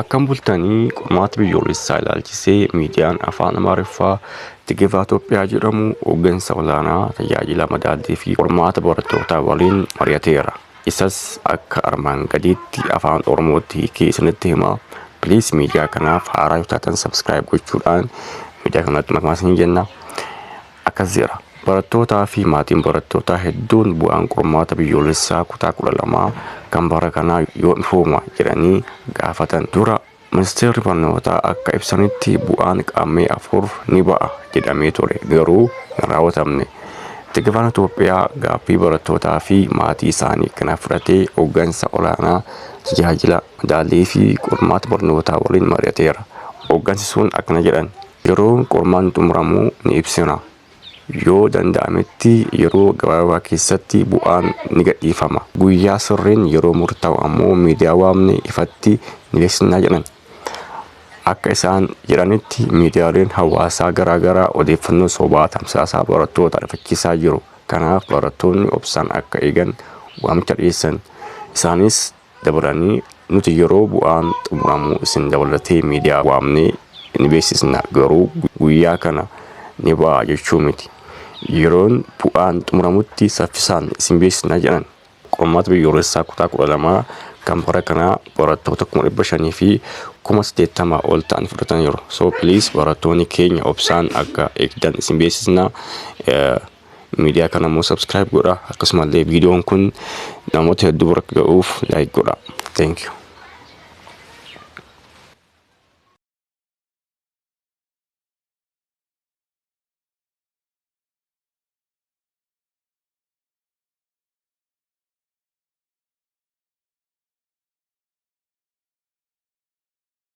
Akkam bultanii? Qormaata biyyoolessaa ilaalchisee miidiyaan afaan Amaariffaa Tigivaa Itoophiyaa jedhamu hooggansa olaanaa tajaajila madaallii fi qormaata barattootaa waliin mari'ateera. Isas akka armaan gadiitti afaan Oromootti hiikee isinitti hima. Please, miidiyaa kanaaf haaraa yoo taatan subscribe gochuudhaan miidiyaa kanatti makamaa isin jenna. Akkas jedha. Barattootaa fi maatiin barattootaa hedduun bu'aan qormaata biyyoolessaa kutaa 12 kan bara kanaa yoom ifooma jedhanii gaafatan. Dura ministeerri barnootaa akka ibsanitti bu'aan Qaammee 4 ni ba'a jedhamee ture, garuu hin raawwatamne. Tigivaan Itoophiyaa gaaffii barattootaa fi maatii isaanii kana fudhatee hooggansa olaanaa tajaajila madaallii fi qormaata barnootaa waliin mari'ateera. Hooggansi sun akkana jedhan. Yeroo qormaanni xumuramu ni ibsina. Yoo danda'ametti yeroo gabaabaa keessatti bu'aan ni gadhiifama. Guyyaa sirriin yeroo murtaa'u ammoo miidiyaa waamne ifatti ni beeksisna jedhan. Akka isaan jedhanitti miidiyaaleen hawaasaa garaa garaa odeeffannoo sobaa tamsaasaa barattoota rifachiisaa jiru. Kanaaf barattoonni obsaan akka eegan waamicha dhiyeessan. Isaanis dabalanii, nuti yeroo bu'aan xumuramu isin dabalatee miidiyaa waamnee ni beeksisna, garuu guyyaa kana ni ba'a jechuu miti. Yeroon bu'aan xumuramutti saffisaan isin beeksisna jedhan. Qormaata biyyoolessaa kutaa 12 kan bara kanaa barattoota 580,000 ol ta'an fudhataniiru. So please, barattoonni keenya obsaan akka eegdan isin beeksisna. Miidiyaa kana immoo subscribe godha, akkasumallee viidiyoon kun namoota hedduu bira ga'uuf like godha. Thank you.